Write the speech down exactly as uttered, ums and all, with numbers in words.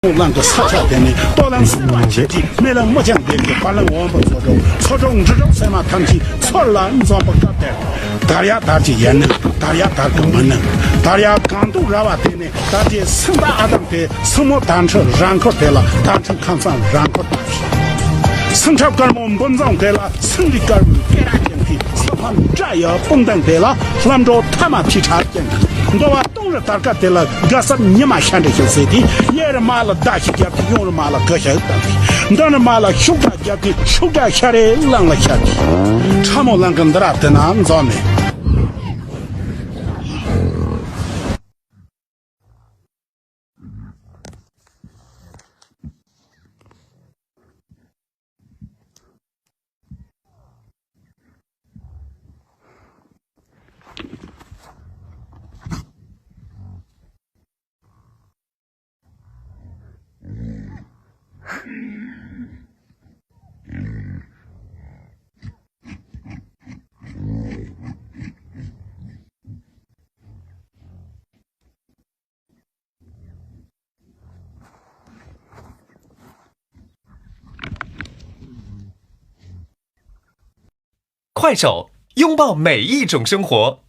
རླངས་ཀྱི་ས་ཆ་དེ་ནས་སྟོད་ལམ་སྲིན་པོ་ཆེ་གྲི། སྨད་ལམ་མི་བྱང་འདེབས་ཀྱི་བར་ལམ་འོམ་བུ་མཚོ་སྒྲོན། མཚོ་སྒྲོན་འབྲི་གྲོགས་སེམས་མ་ཐམས་ཅད་ཚོར་ལ་འཛོམས་པ་སྐབས་དེར། དར་ཡག་དར་གྱི་ཡན་ནི་དར་ཡག་དར་གྱི་མི་ནི་དར་ཡག་གང་དུ་ར་བ་དེ་ནས། ད་ལྟའི་སེང་སྟག་ཨ་དམ་དེ། སྲིན་མོ་དར་ཁྲི་རང་འཁོར་དེ་ལ། དར་ཁྲི་ཁམས་སངས་རང་འཁོར་དང་། སེང་ཁྲབ་དཀར་མོ་འབུམ་བཟང་དེ་ལ། སེང་རི་དཀར་མོའི་སྐེ་རགས་ཅན་གྱི། ས་ལྷམ་སྒྲ་ཡི་དཔུང་གདང་དེ་ལ། ལྷམ་སྒྲོག་ཐ་མ་ཐིག་ཁྲ་ཅན་གྱི། འདོ་བ་སྟོང་རི་དར་དཀར་དེ་ལ། དགའ་སར་ཉི་མ་ཤར་འདྲ་ཞིག་ཟེར་ཏེ། གཡས་རི་མ་ལ་མདའ་ཞིག་བརྒྱབ་སྟེ། གཡོན་རི་མ་ལ་གུ་ཞིག་བཏང་སྟེ། མདུན་རི་མ་ལ་ཤུགས་དྲག་བརྒྱབ་སྟེ། ཤུགས་དྲག་ཤ་རེ་གླང་ལ་ཤར་ཏེ། ཁྲ་མོ་གླང་གི་འདི་ར་དེ་ན་འཛོམས་མེད། Kuaishou, 拥抱每一种生活。